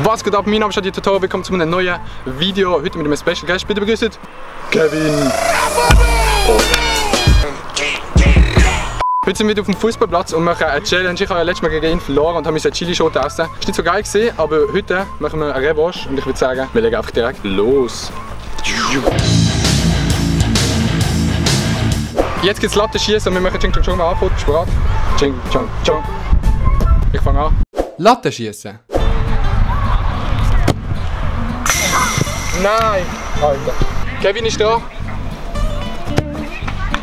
Was geht ab? Mein Name ist Adi Totoro, willkommen zu einem neuen Video. Heute mit einem Special Guest. Bitte begrüßt Kevin. Heute sind wir auf dem Fußballplatz und machen eine Challenge. Ich habe ja letztes Mal gegen ihn verloren und habe meine Chili-Schote essen. Ist nicht so geil gewesen, aber heute machen wir eine Revanche und ich würde sagen, wir legen einfach direkt los. Jetzt gibt es Lattenschießen und wir machen Ching Chong Chong an. Sport. Ching Chong Chong. Ich fange an. Lattenschießen. Nein! Alter. Kevin ist da.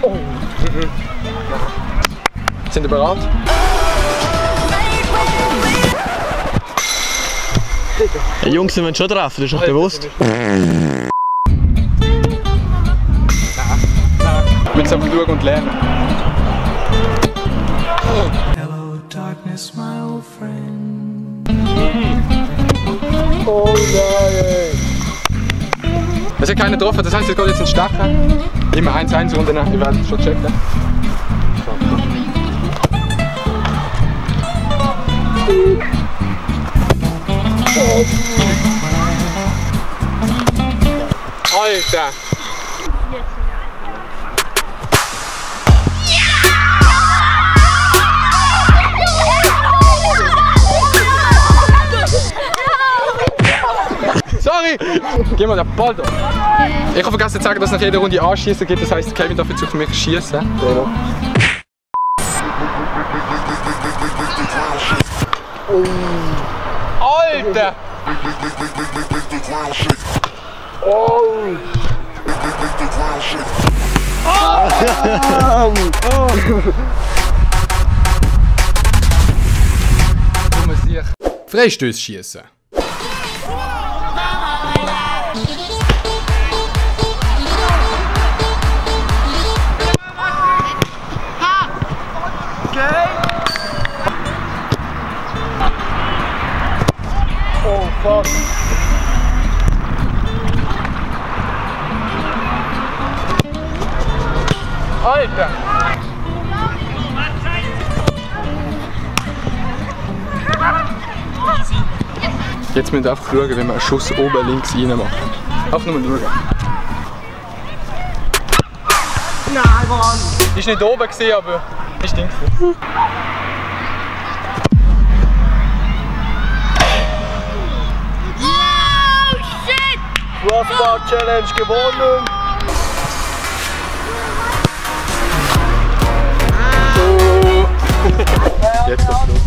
Oh. Sind ihr bereit? Die Jungs sind schon drauf, das ist euch bewusst. Nein. Wir müssen einfach schauen und lernen. Hello darkness, my old friend. Oh nein! Es hat keiner getroffen, das heisst, es geht jetzt ein Stechen. Immer 1-1 Runden, ihr werdet es schon checken. Alter! Sorry! Geh mal den Ball da! Ich habe vergessen zu sagen, dass es nach jeder Runde anschießen gibt, das heisst, Kevin darf jetzt auf mich schießen. Oh. Alter! Oh! Dummer Sieg. Freistöß schießen. Oh fuck. Alter! Jetzt müssen wir einfach schauen, wenn wir einen Schuss oben links rein machen. Einfach nur mal schauen. Nein, Mann! Ist nicht oben gewesen, aber ist drin. Crossbar Challenge gewonnen! Oh. Jetzt geht's los.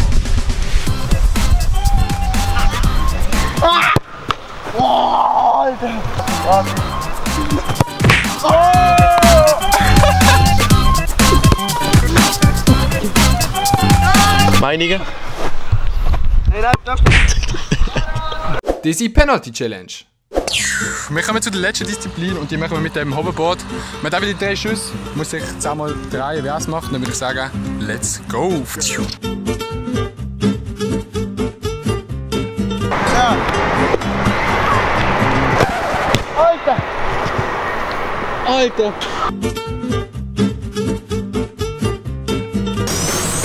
Oh, Alter! Was? Oh. Meinige? Das ist Penalty Challenge. Wir kommen zu der letzten Disziplin und die machen wir mit dem Hoverboard. Man hat wieder 3 Schüsse, muss sich 10 mal drehen, wer es macht. Dann würde ich sagen, let's go! Ja. Alter! Alter!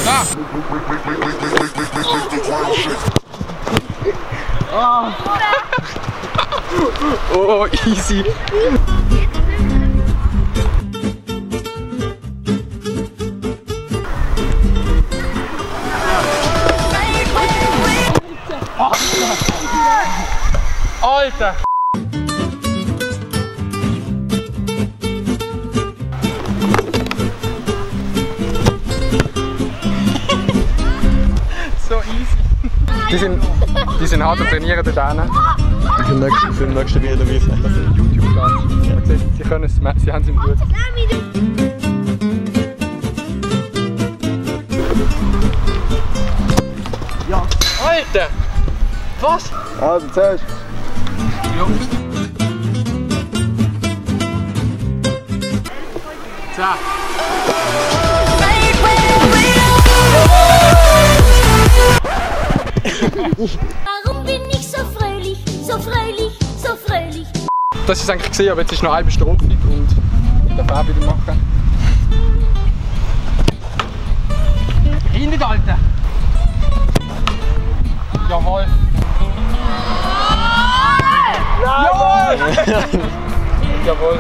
Da! Ah. Oh, easy! Alter! So easy! Die sind hart und trainieren dort hinten. Für den nächsten Video dabei sein. Das ist ein YouTube-Kanal. Sie können es, sie haben es im Blut. Ja. Alter! Was? Also zuerst. Ja. So. Warum bin ich so fröhlich, so fröhlich, so fröhlich? Das ist es eigentlich gesehen, aber jetzt ist noch eine Strophe und ich darf auch wieder machen. Hin mit Alter! Jawohl! Jawohl.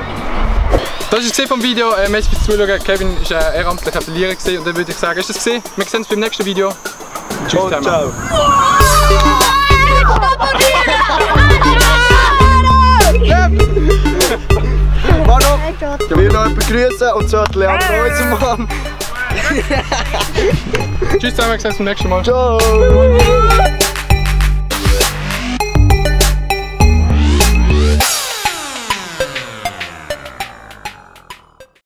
Das war es vom Video. Merci fürs Zuschauen. Kevin war ein ehrenamtlicher Verlierer und dann würde ich sagen, ist das gesehen? Wir sehen uns beim nächsten Video. Tschüss zusammen. Ciao. Manu, ich will noch jemanden grüßen und zwar Leandro Häusermann. Tschüss zusammen, wir sehen uns beim nächsten Mal. Ciao.